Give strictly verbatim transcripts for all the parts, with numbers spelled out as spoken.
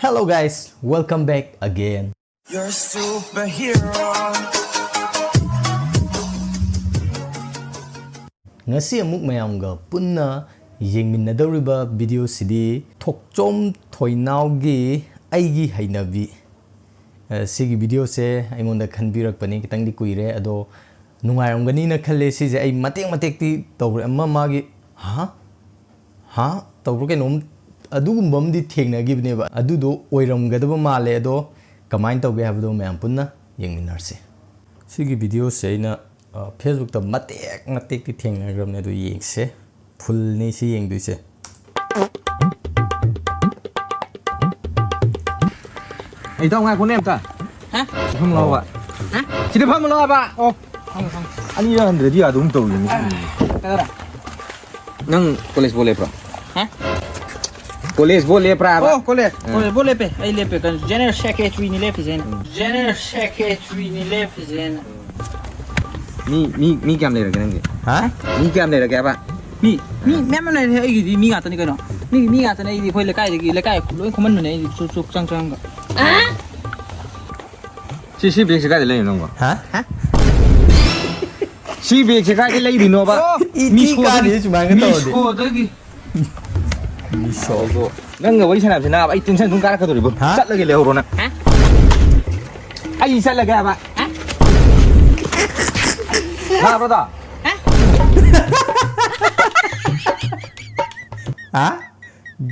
Hello guys, welcome back again. You're a superhero. ꯉꯁꯤ ꯑꯃꯨꯛ ꯃꯌꯥꯝꯒ ꯄꯨꯟꯅ ꯌꯦꯡꯃꯤꯟꯅꯗꯧꯔꯤꯕ ꯚꯤꯗꯤꯑꯣꯁꯤꯗꯤ ꯊꯣꯛꯆꯣꯝ ꯊꯣꯏꯅꯥꯎꯒꯤ ꯑꯩꯒꯤ ꯍꯩꯅꯕꯤ꯫ ꯑ, ꯁꯤꯒꯤ ꯚꯤꯗꯤꯑꯣꯁꯦ ꯑꯩꯉꯣꯟꯗ ꯈꯟꯕꯤꯔꯛꯄꯅꯤ, ꯈꯤꯇꯪꯗꯤ ꯀꯨꯏꯔꯦ, ꯑꯗꯣ ꯅꯨꯡꯉꯥꯏꯔꯝꯒꯅꯤꯅ ꯈꯜꯂꯦ꯫ ꯁꯤꯁꯦ ꯑꯩ ꯃꯇꯦꯛ ꯃꯇꯦꯛꯇꯤ ꯇꯧꯔꯦ, ꯑꯃ ꯃꯥꯒꯤ ꯍꯥ ꯍꯥ ꯇꯧꯕ꯭ꯔꯥ ꯀꯩꯅꯣꯝ ꯑꯗꯨꯒꯨꯝꯕ ꯑꯃꯗꯤ ꯊꯦꯡꯅꯈꯤꯕꯅꯦꯕ꯫ ꯑꯗꯨꯗꯣ ꯑꯣꯏꯔꯝꯒꯗꯕ ꯃꯥꯜꯂꯦ꯫ ꯑꯗꯣ ꯀꯃꯥꯏꯅ ꯇꯧꯒꯦ ꯍꯥꯏꯕꯗꯣ ꯃꯌꯥꯝ ꯄꯨꯟꯅ ꯌꯦꯡꯃꯤꯟꯅꯔꯁꯦ꯫ ꯁꯤꯒꯤ ꯚꯤꯗꯤꯑꯣꯁꯦ ꯑꯩꯅ, ꯑ, Facebook-ꯇ ꯃꯇꯦꯛ ꯃꯇꯦꯛꯇꯤ ꯊꯦꯡꯅꯈ꯭ꯔꯕꯅꯦ, ꯑꯗꯨ ꯌꯦꯡꯁꯦ꯫ ꯐꯨꯜꯅꯤ ꯁꯤ ꯌꯦꯡꯗꯣꯏꯁꯦ꯫ ꯑꯩ ꯏꯇꯥꯎ ꯉꯥꯏꯈꯣꯅꯦ ꯑꯝꯇ꯫ ꯍꯥ? ꯐꯝ ꯂꯥꯎꯕ꯫ ꯍꯥ? ꯁꯤꯗ ꯐꯝ ꯂꯥꯎꯕ꯫ ꯑꯣ꯫ ꯐꯝꯃꯣ, ꯐꯝꯃꯣ꯫ ꯑꯅꯤꯔꯛ ꯍꯟꯗ꯭ꯔꯗꯤ ꯑꯗꯨꯝ ꯇꯧꯔꯤꯅꯤ꯫ ꯀꯩꯗꯧꯔꯦ? ꯅꯪ ꯀꯣꯂꯦꯖ ꯕꯣꯜ ꯂꯦꯞꯄ꯭ꯔꯣ? ꯍꯥ? ꯀꯣꯂꯦꯖ ꯕꯣꯜ ꯂꯦꯞꯄ꯭ꯔꯥꯕ? ꯑꯣ, ꯀꯣꯂꯦꯖ꯫ ꯀꯣꯂꯦꯖ ꯕꯣꯜ ꯂꯦꯞꯄꯦ꯫ ꯑꯩ ꯂꯦꯞꯄꯦ꯫ ꯀꯩꯅꯣ, ꯖꯦꯅꯔꯦꯜ ꯁꯦꯀ꯭ꯔꯦꯇꯔꯤꯅꯤ ꯂꯦꯞꯄꯤꯁꯦ ꯑꯩꯅ꯫ ꯖꯦꯅꯔꯦꯜ ꯁꯦꯀ꯭ꯔꯦꯇꯔꯤꯅꯤ ꯂꯦꯞꯄꯤꯁꯦ ꯑꯩꯅ꯫ ꯃꯤ ꯃꯤ ꯃꯤ ꯀꯌꯥꯝ ꯂꯩꯔꯒꯦ ꯅꯪꯒꯤ? ꯍꯥ? ꯃꯤ ꯀꯌꯥꯝ ꯂꯩꯔꯒꯦꯕ? ꯃꯤ ꯃꯤ ꯃꯌꯥꯝ ꯑꯃ ꯂꯩꯔꯦ꯫ ꯑꯩꯒꯤꯗꯤ ꯃꯤ ꯉꯥꯛꯇꯅꯤ ꯀꯩꯅꯣ꯫ ꯃꯤꯒꯤ ꯃꯤ ꯉꯥꯛꯇꯅꯤ꯫ ꯑꯩꯗꯤ ꯑꯩꯈꯣꯏ ꯂꯩꯀꯥꯏꯗꯒꯤ ꯂꯩꯀꯥꯏ ꯂꯣꯏ ꯈꯣꯝꯍꯟꯕꯅꯦ ꯑꯩꯗꯤ ꯆꯨꯛ ꯆꯨꯛ ꯆꯪ ꯆꯪꯉꯒ꯫ ꯁꯤ ꯁꯤ ꯕꯦꯒꯁꯦ ꯀꯥꯏꯗ ꯂꯩꯔꯤꯅꯣ ꯅꯪꯕꯣ? ꯍꯥ? ꯁꯤ ꯕꯦꯒꯁꯦ ꯀꯥꯏꯗ ꯂꯩꯔꯤꯅꯣꯕ? ꯏ ꯊꯤ ꯀꯥꯅꯤ ꯁꯨꯃꯥꯏꯅ ꯇꯧꯔꯗꯤ꯫ ꯃꯤꯁꯣꯗꯒꯤ꯫ ꯃꯤꯁꯣ꯫ ꯅꯪꯒ ꯋꯥꯔꯤ ꯁꯥꯟꯅꯕꯁꯤ ꯅꯥꯕ ꯑꯩ ꯇꯦꯟꯁꯟ ꯑꯗꯨꯝ ꯀꯥꯔꯛꯀꯗꯧꯔꯤꯕꯣ꯫ ꯍꯥ? ꯆꯠꯂꯒꯦ ꯂꯩꯍꯧꯔꯣ ꯅꯪ꯫ ꯍꯥ? ꯑꯩ ꯆꯠꯂꯒꯦ ꯍꯥꯏꯕ꯫ ꯇꯥꯕ꯭ꯔꯣ ꯇꯥ? ꯍꯥ?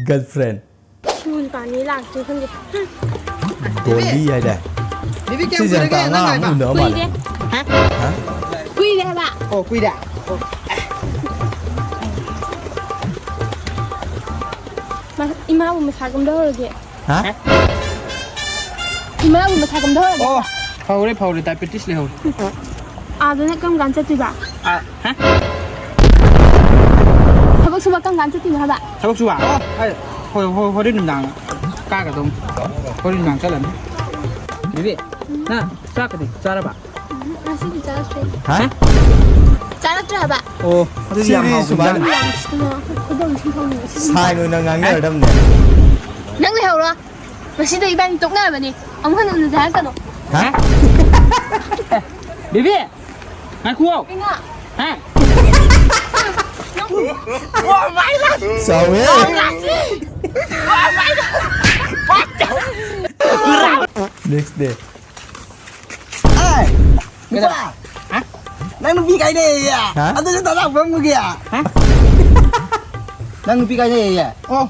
ꯒꯔꯜꯐ꯭ꯔꯦꯟ꯫ ꯁꯤ ꯅꯨꯄꯥꯅꯤ ꯂꯥꯛꯇ꯭ꯔꯤ ꯈꯪꯗꯦ꯫ ꯗꯣꯂꯤ ꯍꯥꯏꯗꯥꯏ? ꯕꯤꯕꯤ ꯀꯌꯥꯝ ꯁꯤꯁꯦ ꯀꯨꯏꯔꯒꯦ ꯍꯟꯇꯛ ꯅꯪ ꯑꯉꯥꯡ ꯑꯃ ꯂꯥꯛꯏꯕ? ꯎꯅꯕ ꯃꯥꯜꯂꯦ꯫ ꯀꯨꯏꯔꯦ꯫ ꯀꯨꯏꯔꯦ ꯍꯥꯏꯕ꯫ ꯑꯣ, ꯀꯨꯏꯔꯦ꯫ ꯃ- ꯏꯃꯥꯕꯨ ꯃꯁꯥ ꯀꯝꯗꯧꯔꯒꯦ? ꯍꯥ? ꯏꯃꯥꯕꯨ ꯃꯁꯥ ꯀꯝꯗꯧꯔꯒꯦ? ꯑꯣ, ꯐꯧꯔꯦ, ꯐꯧꯔꯦ, ꯗꯥꯏꯕꯦꯇꯤꯁ ꯂꯩꯍꯧꯔꯦ꯫ ꯑꯥꯗꯅ ꯀꯔꯝ ꯀꯥꯟ ꯆꯠꯇꯣꯏꯕ? ꯑꯥ, ꯍꯥ? ꯊꯕꯛ ꯁꯨꯕ ꯀꯔꯝ ꯀꯥꯟ ꯆꯠꯇꯣꯏꯅꯣ ꯍꯥꯏꯕ? ꯊꯕꯛ ꯁꯨꯕ? ꯑꯣ, ꯑꯩ ꯍꯣ-, ꯍꯣ-, ꯍꯣꯔꯦꯟ ꯅꯨꯡꯗꯥꯡ ꯀꯥꯒꯗꯧꯅꯤ꯫ ꯍꯣꯔꯦꯟ ꯅꯨꯡꯗꯥꯡ ꯆꯠꯂꯅꯤ꯫ ꯕꯤꯕꯤ, ꯅꯪ ꯆꯥꯛꯀꯗꯤ ꯆꯥꯔꯕ? ꯉꯁꯤꯗꯤ ꯆꯥꯔꯛꯇ꯭ꯔꯦ꯫ ꯍꯥ? ꯆꯥꯔꯛꯇ꯭ꯔꯦ ꯍꯥꯏꯕ꯫ ꯑꯣ, ꯑꯗꯨꯗꯤ ꯌꯥꯝ ꯁꯤꯗꯤ ꯍꯥꯎꯕ ꯁꯨꯃꯥꯏꯅ ꯏꯟꯖꯥꯡ꯫ ꯌꯥꯝ ꯁꯤꯗꯅ ꯈꯣꯏꯗꯧ ꯁꯤ ꯁꯥꯎꯅꯤꯡꯉꯦ ꯁꯤ꯫ ꯁꯥꯏꯟ ꯑꯣꯏꯅ ꯉꯥꯡꯅꯔꯗꯝꯅꯦ꯫ ꯅꯪ ꯂꯩꯍꯧꯔꯣ꯫ ꯉꯁꯤꯗ ꯏꯕꯥꯅꯤ ꯇꯣꯛꯅꯔꯕꯅꯤ꯫ ꯑꯃꯨꯛ ꯍꯟꯅ ꯎꯅꯁꯦ ꯍꯥꯏꯔꯛꯀꯅꯨ꯫ ꯍꯥ? ꯕꯦꯕꯤ, ꯉꯥꯏꯈꯨꯑꯣ꯫ ꯀꯩꯅꯣ? ꯍꯥ? ꯆꯥꯎꯋꯦ꯫ Next day. ꯑꯥꯏ, ꯀꯩꯗꯧ-, ꯅꯨꯄꯥ! ꯍꯥ? ꯅꯪ ꯅꯨꯄꯤ ꯀꯥꯏꯅꯩꯌꯦ꯫ ꯍꯥ? ꯑꯗꯨꯁꯨ ꯊꯥꯗꯥ ꯐꯝꯃꯨꯒꯦ꯫ ꯍꯥ? ꯅꯪ ꯅꯨꯄꯤ ꯀꯥꯏꯅꯩꯌꯦ꯫ ꯑꯣ,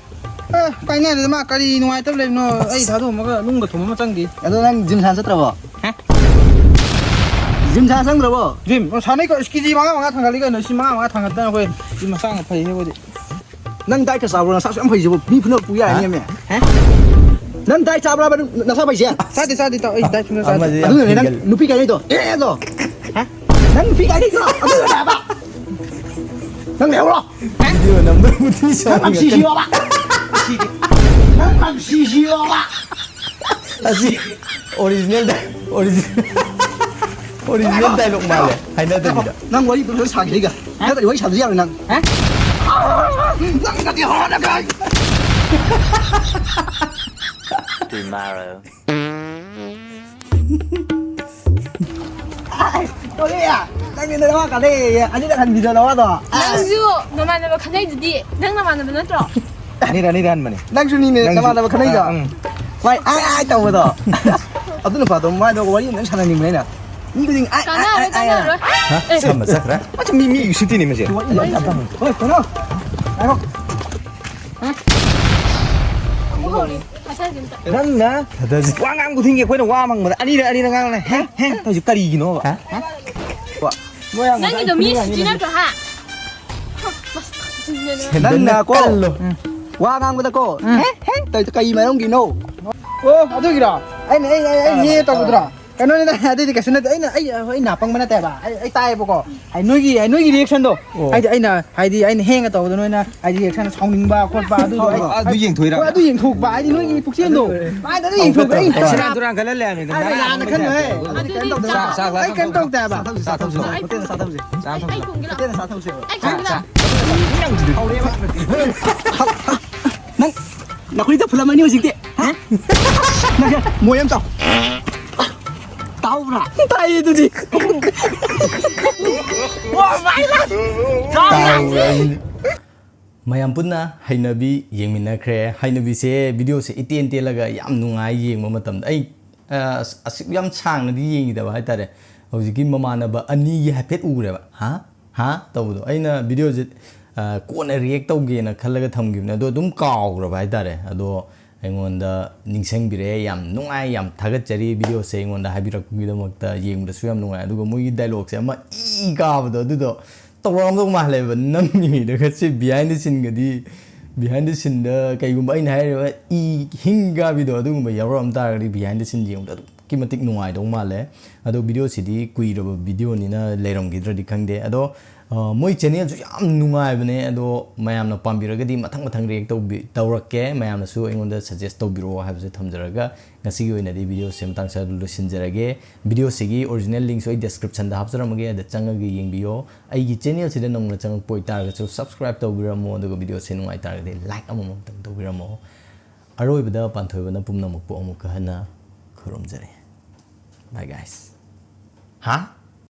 ꯑꯦ, ꯀꯥꯏꯅꯗꯦꯗ, ꯃꯥ ꯀꯔꯤ ꯅꯨꯡꯉꯥꯏꯇꯕ ꯂꯩꯕꯅꯣ? ꯑꯩ ꯊꯥꯗꯣꯛꯑꯝꯃꯒ ꯅꯨꯡꯒ ꯊꯨꯝ ꯑꯃ ꯆꯪꯗꯦ꯫ ꯑꯗꯣ ꯅꯪ ꯖꯤꯝ ꯁꯥꯟꯅ ꯆꯠꯇ꯭ꯔꯕꯣ? ꯍꯥ? ꯖꯤꯝ ꯁꯥꯟꯅ ꯆꯪꯗ꯭ꯔꯕꯣ? ꯖꯤꯝ? ꯑꯣ, ꯁꯥꯟꯅꯩ ꯀ-, ꯀꯦꯖꯤ ꯃꯉꯥ ꯃꯉꯥ ꯊꯥꯡꯒꯠꯂꯤ ꯀꯩꯅꯣ꯫ ꯁꯤ ꯃꯉꯥ ꯃꯉꯥ ꯊꯥꯡꯒꯠꯇꯅ ꯑꯩꯈꯣꯏ ꯁꯤ ꯍꯛꯆꯥꯡꯒ ꯐꯩ ꯑꯩꯈꯣꯏꯗꯤ꯫ ꯅꯪ ꯗꯥꯏꯠꯀ ꯆꯥꯕ꯭ꯔꯣ? ꯅꯁꯥꯁꯨ ꯌꯥꯝ ꯐꯩꯁꯤꯕꯨ꯫ ꯃꯤ ꯐꯨꯅꯕ ꯄꯨ ꯌꯥꯔꯅꯤ, ꯍꯥ? ꯃꯦ꯫ ꯍꯥ? ꯅꯪ ꯗꯥꯏꯠ ꯆꯥꯕ꯭ꯔꯕ? ꯅꯪ ꯅꯁꯥ ꯐꯩꯁꯦ? ꯆꯥꯗꯦ, ꯆꯥꯗꯦ, ꯏꯇꯥꯎ꯫ ꯑꯩ ꯗꯥꯏꯠ ꯁꯨꯡꯆꯥ ꯆꯥꯗꯦ꯫ ꯑꯃꯗꯤ ꯌꯥꯝ ꯑꯗꯨꯅꯅꯦ ꯅꯪ ꯍꯦꯟꯒꯠꯂꯦ꯫ ꯅꯨꯄꯤ ꯀꯥꯏꯅꯩꯗꯣ꯫ ꯑꯦ, ꯑꯗꯣ꯫ ꯍꯥ? ꯅꯪ ꯅꯨꯄꯤ ꯀꯥꯏꯅꯩꯗꯣ꯫ ꯑꯗꯨꯅꯅꯦ ꯍꯥꯏꯕ꯫ ꯅꯪ ꯂꯩꯍꯧꯔꯣ꯫ Video number ꯕꯨꯗꯤ ꯅꯪ ꯌꯥꯝ ꯁꯤꯁꯤꯌꯣꯕ꯫ ꯅꯪ ꯌꯥꯝ ꯁꯤꯁꯤꯌꯣꯕ꯫ ꯑꯁꯤ original ꯗꯥꯏ-, origi-, original dialogue ꯃꯥꯜꯂꯦ, ꯍꯥꯏꯅꯗꯕꯤꯗ꯫ ꯅꯪ ꯋꯥꯔꯤ ꯐꯖꯅ ꯁꯥꯒꯦ ꯑꯩꯒ꯫ ꯅꯠꯇ꯭ꯔꯗꯤ ꯋꯥꯔꯤ ꯁꯥꯗ꯭ꯔꯁꯨ ꯌꯥꯔꯣꯏ ꯅꯪ꯫ ꯍꯥ? ꯅꯪꯒꯗꯤ ꯍꯣꯠꯅꯒꯦ꯫ Tomorrow. ꯀꯣꯔꯤꯌꯥ, ꯅꯪꯗꯤ ꯅꯋꯥ ꯀꯥꯟꯅꯩꯌꯦ꯫ ꯑꯅꯤꯔꯛ ꯍꯟꯕꯤꯗꯣ ꯅꯋꯥꯗꯣ꯫ ꯅꯪꯁꯨ ꯅꯃꯥꯟꯅꯕ ꯈꯠꯅꯩꯗꯨꯗꯤ꯫ ꯅꯪ ꯅꯃꯥꯟꯅꯕ ꯅꯠꯇ꯭ꯔꯣ? ꯑꯅꯤꯔꯛ, ꯑꯅꯤꯔꯛ ꯍꯟꯕꯅꯦ꯫ ꯅꯪꯁꯨꯅꯤꯅꯦ ꯅꯪꯁꯨ꯫ ꯅꯃꯥꯟꯅꯕ ꯈꯠꯅꯩꯗꯣ꯫ ꯑꯥ, ꯎꯝ꯫ ꯋꯥꯏ, ꯑꯥꯏ, ꯑꯥꯏ ꯇꯧꯕꯗꯣ꯫ ꯑꯗꯨ ꯅꯨꯄꯥꯗꯣ ꯃꯥꯗꯣ ꯋꯥꯔꯤ ꯑꯃꯇꯪ ꯁꯥꯟꯅꯅꯤꯡꯕꯅꯦ ꯑꯩꯅ꯫ ꯃꯤ ꯈꯨꯗꯤꯡ ꯑꯥꯏ, ꯑꯥꯏ, ꯀꯥꯟꯅꯔꯣꯏ, ꯑꯥꯏ, ꯑꯥꯏ ꯍꯥꯏꯅ꯫ ꯀꯥꯟꯅꯔꯣꯏ꯫ ꯍꯥ? ꯑꯦ꯫ ꯁꯝꯕ ꯆꯠꯈ꯭ꯔꯦ? ꯑꯁ, ꯃꯤ, ꯃꯤ ꯎꯁꯤꯠꯇꯦꯅꯦ ꯃꯁꯦ꯫ ꯋꯥꯔꯤ ꯌꯥꯝ ꯇꯝꯃꯦ꯫ ꯍꯣꯏ, ꯀꯩꯅꯣ꯫ ꯉꯥꯏꯈꯣ꯫ ꯑꯃꯨꯛ ꯍꯧꯔꯦ꯫ ꯅꯪꯅ ꯊꯥꯗꯁꯤ꯫ ꯋꯥ ꯉꯥꯡ ꯈꯨꯗꯤꯡꯒꯤ ꯑꯩꯈꯣꯏꯅ ꯋꯥ ꯑꯃ ꯍꯪꯕꯗ ꯑꯅꯤꯔꯛ ꯑꯅꯤꯔꯛ ꯉꯥꯡꯂꯦ꯫ ꯍꯦ? ꯍꯦ? ꯇꯧꯔꯤꯁꯤ ꯀꯔꯤꯒꯤꯅꯣꯕ? ꯍꯥ? ꯍꯥ? ꯋꯥ-, ꯅꯪꯒꯤꯗꯣ ꯃꯤ ꯁꯤꯖꯤꯟꯅꯗ꯭ꯔꯣ, ꯍꯥ? ꯅꯪꯅ ꯀꯣ, ꯀꯜꯂꯣ꯫ ꯎꯝ꯫ ꯋꯥ ꯉꯥꯡꯕꯗ ꯀꯣ, ꯎꯝ꯫ ꯍꯦ? ꯍꯦ? ꯇꯧꯔꯤꯗꯣ ꯀꯔꯤ ꯃꯔꯝꯒꯤꯅꯣ? ꯑꯣ, ꯑꯗꯨꯒꯤꯔꯣ? ꯑꯩꯅ, ꯑꯩ, ꯑꯩ, ꯑꯩ, ꯍꯦ ꯇꯧꯕꯗꯨꯔꯣ? ꯀꯩꯅꯣꯅꯤꯗ, ꯑꯗꯨꯗꯤ ꯀꯩꯁꯨ ꯅꯠꯇꯦ꯫ ꯑꯩꯅ, ꯑꯩ, ꯑꯩ ꯅꯥꯄꯪꯕ ꯅꯠꯇꯦꯕ꯫ ꯑꯩ, ꯑꯩ ꯇꯥꯏꯌꯦꯕꯀꯣ꯫ ꯍꯥꯏꯗꯤ ꯅꯣꯏꯒꯤ, ꯍꯥꯏꯗꯤ ꯅꯣꯏꯒꯤ reaction ꯗꯣ꯫ ꯑꯣ꯫ ꯍꯥꯏꯗꯤ ꯑꯩꯅ, ꯍꯥꯏꯗꯤ ꯑꯩꯅ ꯍꯦꯡꯒ ꯇꯧꯕꯗꯣ ꯅꯣꯏꯅ ꯍꯥꯏꯗꯤ reaction ꯁꯥꯎꯅꯤꯡꯕ ꯈꯣꯠꯄ ꯑꯗꯨꯗꯣ ꯑꯩ, ꯑꯗꯨ ꯌꯦꯡꯊꯣꯛꯏꯔꯥ? ꯍꯣꯏ, ꯑꯗꯨ ꯌꯦꯡꯊꯣꯛꯄ꯫ ꯍꯥꯏꯗꯤ ꯅꯣꯏꯒꯤ ꯄꯨꯛꯆꯦꯜꯗꯣ꯫ ꯑꯗꯨ ꯂꯣꯏꯔꯦ꯫ ꯃꯥꯏꯗ ꯑꯗꯨ ꯌꯦꯡꯊꯣꯛꯄ꯫ ꯑꯩ ꯇꯧꯔꯦ꯫ ꯁꯦꯔꯥꯟ ꯇꯨꯔꯥꯟ ꯈꯜꯍꯜꯂꯦ ꯍꯥꯏꯕꯅꯤꯗ꯫ ꯑꯩ ꯂꯥꯟꯅ ꯈꯟꯅꯨꯍꯦ꯫ ꯑꯗꯨꯗꯤ ꯀꯩꯝ ꯇꯧꯗꯦ꯫ ꯆꯥꯛ, ꯆꯥꯛ ꯑꯩ ꯀꯩꯝ ꯇꯧꯗꯦ ꯍꯥꯏꯕ꯫ ꯆꯥ ꯊꯛꯁꯤ, ꯆꯥ ꯊꯛꯁꯤ꯫ ꯍꯣꯇꯦꯜꯗ ꯆꯥ ꯊꯛꯁꯤ꯫ ꯆꯥ ꯊꯛꯁꯤ꯫ ꯑꯩ ꯊꯣꯡꯒꯦ ꯂꯥꯛꯑꯣ꯫ ꯍꯣꯇꯦꯜꯗ ꯆꯥ ꯊꯛꯁꯤ꯫ ꯑꯩ ꯊꯣꯡꯒꯦ ꯂꯥꯛꯑꯣ꯫ ꯅꯪ ꯅꯈꯨꯠꯇ ꯐꯨꯜꯂꯝꯃꯅꯤ ꯍꯧꯖꯤꯛꯇꯤ꯫ ꯅꯪꯁꯦ ꯃꯣꯏ ꯑꯃ ꯆꯥꯎ꯫ ꯇꯥꯍꯧꯕ꯭ꯔꯥ? ꯇꯥꯏꯌꯦ ꯑꯗꯨꯗꯤ꯫ ꯃꯌꯥꯝ ꯄꯨꯟꯅ ꯍꯩꯅꯕꯤ ꯌꯦꯡꯃꯤꯟꯅꯈ꯭ꯔꯦ꯫ ꯍꯩꯅꯕꯤꯁꯦ ꯚꯤꯗꯤꯑꯣꯁꯦ ꯏꯇꯦꯟ ꯇꯦꯜꯂꯒ ꯌꯥꯝ ꯅꯨꯡꯉꯥꯏ ꯌꯦꯡꯕ ꯃꯇꯝꯗ꯫ ꯑꯩ ꯑ, ꯑꯁ, ꯑꯁꯨꯛ ꯌꯥꯝ ꯁꯥꯡꯅꯗꯤ ꯌꯦꯡꯈꯤꯗꯕ ꯍꯥꯏꯇꯥꯔꯦ꯫ ꯍꯧꯖꯤꯛꯀꯤ ꯃꯃꯥꯟꯅꯕ ꯑꯅꯤꯒꯤ ꯍꯥꯏꯐꯦꯠ ꯎꯈ꯭ꯔꯦꯕ, ꯍꯥ ꯍꯥ ꯇꯧꯕꯗꯣ꯫ ꯑꯩꯅ ꯚꯤꯗꯤꯑꯣꯁꯦ ꯑ, ꯀꯣꯟꯅ ꯔꯤꯌꯦꯛ ꯇꯧꯒꯦꯅ ꯈꯜꯂꯒ ꯊꯝꯈꯤꯕꯅꯦ, ꯑꯗꯣ ꯑꯗꯨꯝ ꯀꯥꯎꯈ꯭ꯔꯕ ꯍꯥꯏꯇꯥꯔꯦ꯫ ꯑꯗꯣ ꯑꯩꯉꯣꯟꯗ ꯅꯤꯡꯁꯤꯡꯕꯤꯔꯛꯑꯦ꯫ ꯌꯥꯝ ꯅꯨꯡꯉꯥꯏ, ꯌꯥꯝ ꯊꯥꯒꯠꯆꯔꯤ ꯚꯤꯗꯤꯑꯣꯁꯦ ꯑꯩꯉꯣꯟꯗ ꯍꯥꯏꯕꯤꯔꯛꯄꯒꯤꯗꯃꯛꯇ꯫ ꯌꯦꯡꯕꯗꯁꯨ ꯌꯥꯝ ꯅꯨꯡꯉꯥꯏ꯫ ꯑꯗꯨꯒ ꯃꯣꯏꯒꯤ ꯗꯥꯏꯂꯣꯛꯁꯦ ꯑꯃ ꯏ ꯀꯥꯕꯗꯣ, ꯑꯗꯨꯗꯣ ꯇꯧꯔꯛꯑꯝꯗꯧ ꯃꯥꯜꯂꯦꯕ ꯅꯝꯃꯤꯉꯩꯗꯒ꯫ ꯁꯤ ꯕꯤꯍꯥꯏꯟ ꯗ ꯁꯤꯟꯒꯗꯤ, ꯕꯤꯍꯥꯏꯟ ꯗ ꯁꯤꯟꯗ ꯀꯩꯒꯨꯝꯕ ꯑꯩꯅ ꯍꯥꯏꯔꯤꯕ ꯏ ꯍꯤꯡ ꯀꯥꯕꯤꯗꯣ ꯑꯗꯨꯒꯨꯝꯕ ꯌꯥꯎꯔꯛꯑꯝ ꯇꯥꯔꯒꯗꯤ ꯕꯤꯍꯥꯏꯟ ꯗ ꯁꯤꯟ ꯌꯦꯡꯕꯗ ꯑꯗꯨꯛꯀꯤ ꯃꯇꯤꯛ ꯅꯨꯡꯉꯥꯏꯗꯧ ꯃꯥꯜꯂꯦ꯫ ꯑꯗꯣ ꯚꯤꯗꯤꯑꯣꯁꯤꯗꯤ ꯀꯨꯏꯔꯕ ꯚꯤꯗꯤꯑꯣꯅꯤꯅ ꯂꯩꯔꯝꯈꯤꯗ꯭ꯔꯗꯤ ꯈꯪꯗꯦ꯫ ꯑꯗꯣ ꯑ, ꯃꯣꯏ ꯆꯦꯅꯦꯜꯁꯨ ꯌꯥꯝ ꯅꯨꯡꯉꯥꯏꯕꯅꯦ꯫ ꯑꯗꯣ ꯃꯌꯥꯝꯅ ꯄꯥꯝꯕꯤꯔꯒꯗꯤ ꯃꯊꯪ ꯃꯊꯪ ꯔꯤꯌꯦꯛ ꯇꯧꯕꯤ-, ꯇꯧꯔꯛꯀꯦ꯫ ꯃꯌꯥꯝꯅꯁꯨ ꯑꯩꯉꯣꯟꯗ ꯁꯖꯦꯁ ꯇꯧꯕꯤꯔꯛꯑꯣ ꯍꯥꯏꯕꯁꯦ ꯊꯝꯖꯔꯒ ꯉꯁꯤꯒꯤ ꯑꯣꯏꯅꯗꯤ ꯚꯤꯗꯤꯑꯣꯁꯦ ꯃꯇꯥꯡ ꯁ꯭ꯋꯥꯏꯗ ꯂꯣꯏꯁꯤꯟꯖꯔꯒꯦ꯫ ꯚꯤꯗꯤꯑꯣꯁꯤꯒꯤ ꯑꯣꯔꯤꯖꯤꯅꯦꯜ ꯂꯤꯡꯁꯨ ꯑꯩ ꯗꯦꯁꯀ꯭ꯔꯤꯞꯁꯟꯗ ꯍꯥꯞꯆꯔꯝꯃꯒꯦ, ꯑꯗ ꯆꯪꯉꯒ ꯌꯦꯡꯕꯤꯌꯣ꯫ ꯑꯩꯒꯤ ꯆꯦꯅꯦꯜꯁꯤꯗ ꯅꯧꯅ ꯆꯪꯉꯛꯄ ꯑꯣꯏꯇꯥꯔꯒꯁꯨ ꯁꯕꯁꯀ꯭ꯔꯥꯏꯕ ꯇꯧꯕꯤꯔꯝꯃꯣ, ꯑꯗꯨꯒ ꯚꯤꯗꯤꯑꯣꯁꯦ ꯅꯨꯡꯉꯥꯏ ꯇꯥꯔꯒꯗꯤ ꯂꯥꯏꯛ ꯑꯃꯃꯝꯇꯪ ꯇꯧꯕꯤꯔꯝꯃꯣ꯫ ꯑꯔꯣꯏꯕꯗ ꯄꯥꯟꯊꯣꯏꯕꯅ ꯄꯨꯝꯅꯃꯛꯄꯨ ꯑꯃꯨꯛꯀ ꯍꯟꯅ ꯈꯨꯔꯨꯝꯖꯔꯤ꯫ Bye guys. ꯍꯥ?